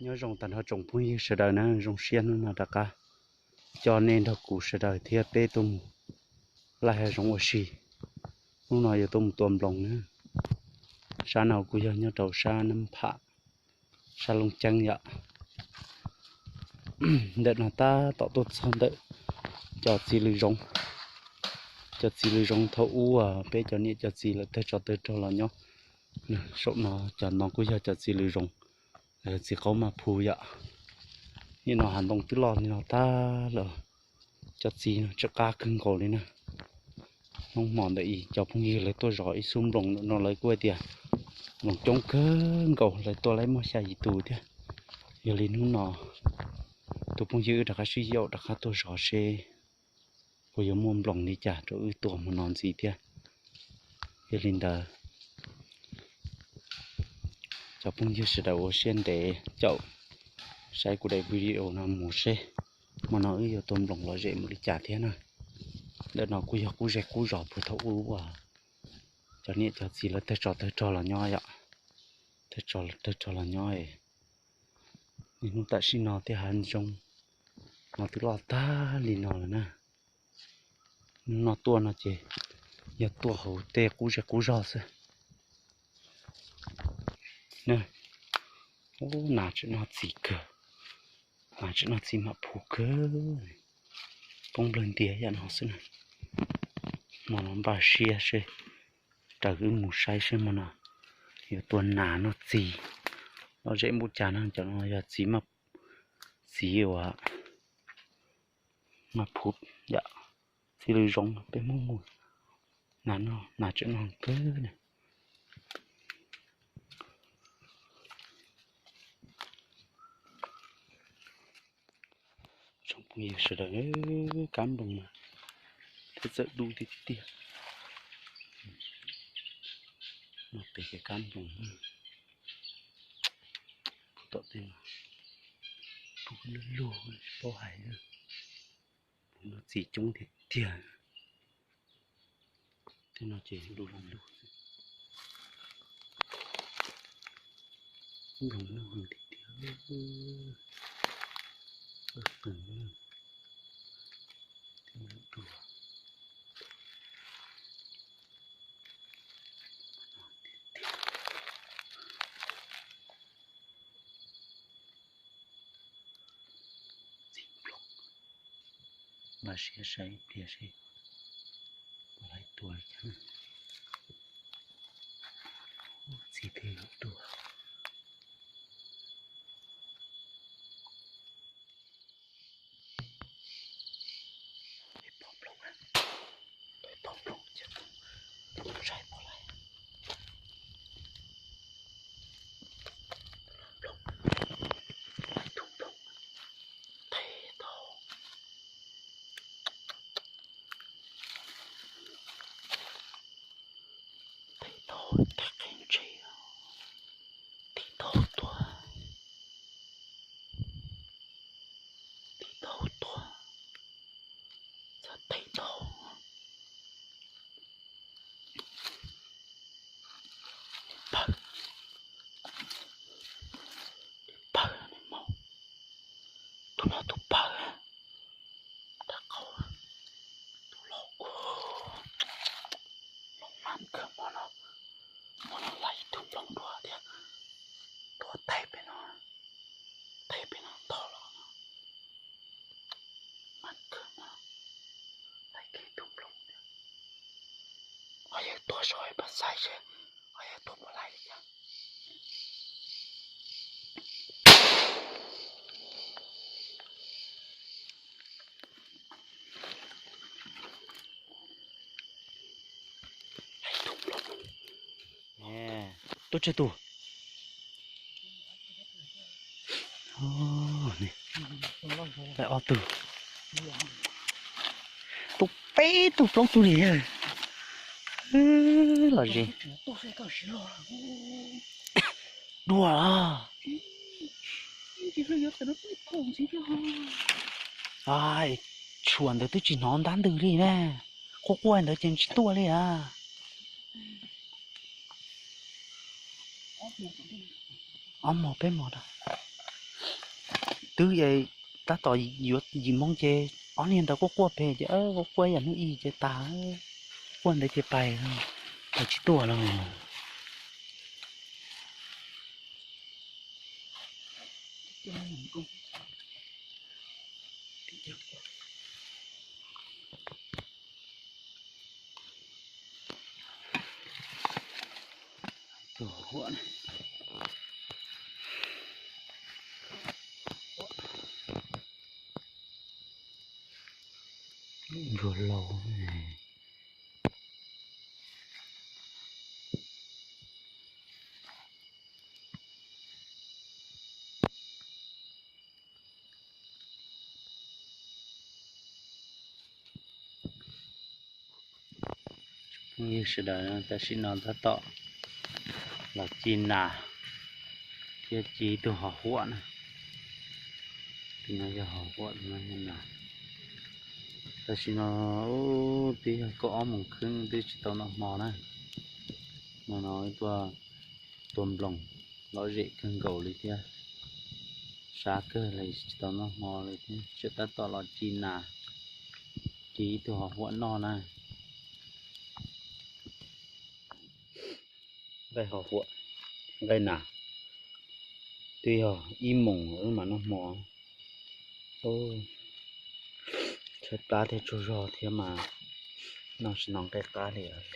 Nyob zoo tag nrho tsoom phooj ywg sawv daws na, zoo siab hnub no rov qab coj nej nrog kuv sawv daws thiab peb tuaj mus laij hav zoov ua si. Hnub no yuav tuaj mus tua nploos na. Sab no kuj yog nyob rau sab Nab Pham, sab Looj Ceeb yom. Ntawm no tab tom tuaj txog ntawm cov txiv lws zoov. Cov txiv lws zoov thaum ub peb cov niam cov txiv lawv tawg tsov tawg rog los nyob. Saum no cov no kuj yog cov txiv lws zoov, txiv qaub maj phu yom. Nim no hav ntoo twb loj li no tag lawm, cov txiv no tsw qab kawg nkaus li na. Hnub hmo ntawm ib cov phooj ywg lawv tuaj zov ib xub nploos no lawv kuj hais tias nploos coob kawg nkaus, lawv tua laib muaj xya yim tus thiab. Yog li hnub no tus phooj ywg wb rov qab sib yaum rov qab tuaj zov seb puas yuav muaj nploos li cas rau wb tua hmo no ntxiv thiab. Yog li ntawd cov phooj ywg sawv daws ua siab ntev caum saib kuv daim video no mus seb hmo no wb yuav tua nploos lom zem mus li cas thiab na. Ntawm no kuj yog qub zej qub zos puag thaum ub uas cov niam cov txiv lawv tawg tsov tawg rog los nyob yom. Tawg tsov tawg rog los nyob. Niaj hnub tam sim no tej hav zoov no twb loj tag li no lawm na. Hnub no tuaj no ces yog tuaj hauv tej qub zej qub zog xwb. Ub, nas tseem noj txiv kawg, nas tseem noj txiv mam phu kawg. Poob nplawg ntias yam no xwb na. Hmo no npaj siab seb raws wb mus saib seb hmo no yuav tua nas noj txiv lom zem npaum cas na. Cov no yog txiv, txiv uas maj phuv yom, txiv lws zoov peb muab mus, nas no nas tseem noj kawg na. Tsoom phooj ywg sawv daws, kab nploos mas thiaj txawm dub tiag tiag. Noj pem kev kab nploos, tom tej no dub lug lug tsis paub hais li. Puv noj txiv coob tiag tiag. Tej no ces dub lug lug. Nploos noj heev tiag tiag. Tej no dua. Txiv nploos, npaj siab saib ib pliag seb puas laib tua li cas. Txiv twb yuav dua. Pom nploos, pom nploos ces saib puas laib. Nploos, ib tug nploos, teg tau, teg tau, teg qhib ntse, teg tau tuag, teg tau tuag, txog teg tau. Pawg, pawg ne mog, tus no tus pawg, rab qau, tus laus ua, laus mas kawg hmo no, hmo no laib ib tug nploos dua thiab, tua teg pem no, teg pem no ntog los mas kawg hmo no, laib kiag ib tug nploos thiab. Ho yawg tuaj saib pab xaiv seb ho yawg tuaj puas laib li cas. Tuaj tsawg tus? Laib ob tug. Tus peb tug plaub tug li yawg. Los zis. Dua los. Tshuam ntawd twb tsis hnov ntab ntws li na. Quaj quaj ntawd ces tsis tuaj li a. Ob hmos peb hmos rau. Twb tab tom yuav yim moo ces ob niag ntawd quaj quaj pem ces quaj quaj yam hnub ib ces tas, quaj ntev tias pais, pais tsis tuaj los. Tus huam ntsuag lauj. Phooj ywg sawv daws, tam sim no tab tom los ci nas thiab ci ib tug hom huam na. Tus no yog hom huam, tus no yog nas. Tam sim no twb yog kaum ob moos kheeb twb tsis tau noj hmo na. Hmo no tuaj tua nploos lom zem kawg nkaus li thiab, sab kawg li tsis tau noj hmo li thiab, tseem tab tom los ci nas, ci ib tug hom huam noj na. Nqaij hom huam, nqaij nas, twb yog ib moos wb mam noj hmo. Tshaib plab thiab tsaug zog thiab mas noj tsis tau nqaij qab li os.